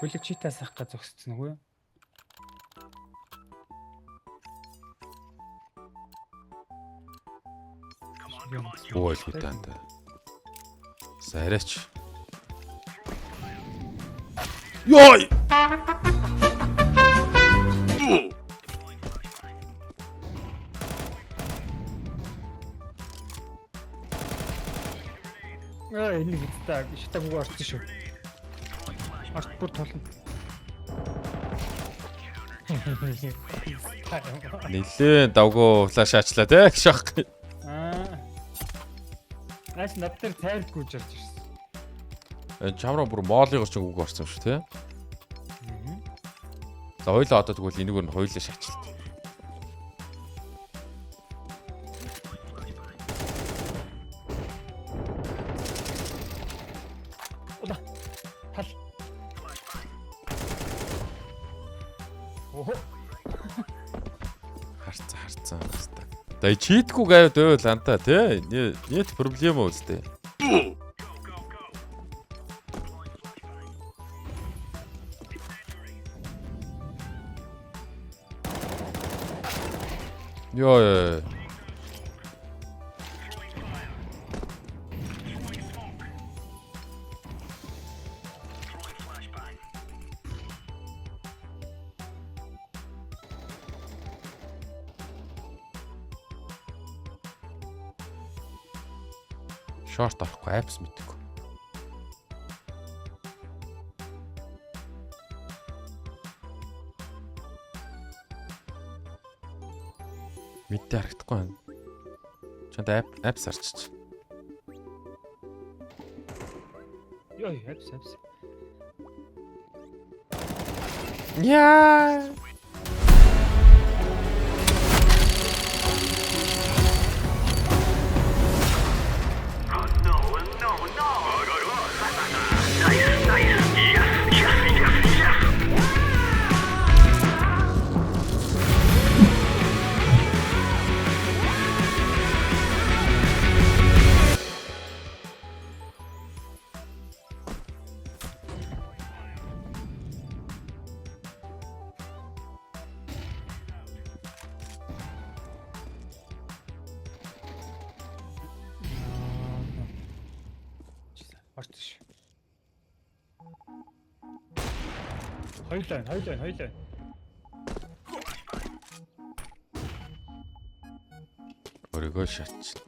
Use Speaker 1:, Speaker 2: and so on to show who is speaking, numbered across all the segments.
Speaker 1: Хөлөг читаас ах га зогсцсон үгүй юу? Юм.
Speaker 2: Буу байлгүй таанта. Сарайч. Йой!
Speaker 1: Аа, энэ нэг та шатаг үгүй орсон шүү. Орт бүр тулна.
Speaker 2: Нилээн давгуу флаш аачлаа те гэж аахгүй.
Speaker 1: Аа. Нааш над дээр тайрд гүйж орж ирсэн.
Speaker 2: Энэ чамраа бүр моолыгор ч үг орсон юм шүү те. За хоёлаа одоо тэгвэл энэгээр нь хоёлаа шаачилт.
Speaker 1: Удаа. Тал. Охо.
Speaker 2: Харцсан харцсан хаста. За читгүй гавьд өөл анта те. Нет проблема үстэй. Йоо ёо. Шорт авахгүй, апс мэдээгүй. Мэдээ харагдахгүй байна. Чанд ап апс арчиж.
Speaker 1: Йой, апс апс.
Speaker 2: Яа.
Speaker 1: Орсон шүү. Хоёулаа, хоёулаа, хоёулаа.
Speaker 2: Өргөө шатч.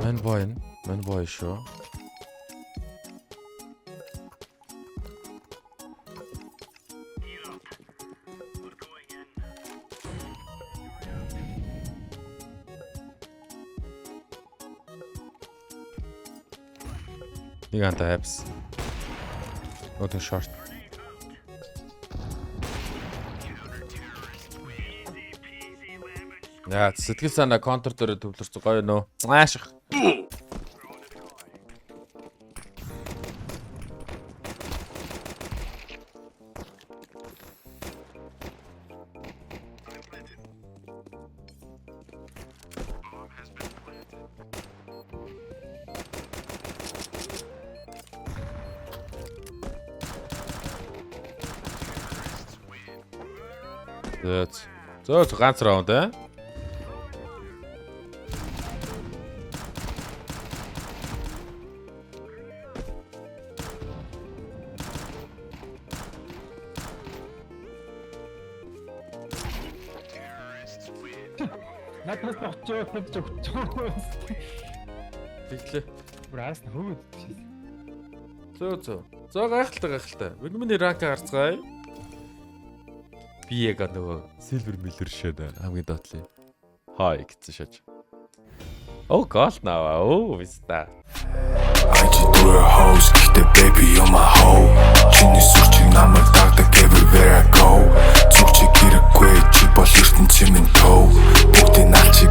Speaker 2: Мэн бой, мэн бой шүү. Нэг анта апс. Өтөн шорт. Яа, сэтгэл санаа контр дээр төвлөрсөн гоё нөө. Ааших. Зөө. Зөө ганц раунд аа.
Speaker 1: Надаас очоо тавьж өгчөө.
Speaker 2: Тэглээ.
Speaker 1: Бүр араас нь хөвөд шээ.
Speaker 2: Зөө зөө. Зөө гайхалтай гайхалтай. Миний ранк гарцгаая. Би яг нөгөө Silver Miller шээд хамгийн доотлын. Хай гэсэн шаж. Оо гол наваа. Оо виста.
Speaker 3: I just do her hoes, гэхдээ baby you're my hoe. Чиний сүрчиг намайг дагдаг everywhere I go. Зүг чиг хэрэггүй, чи бол ертөнцийн минь төв. Бүгдийн алчиг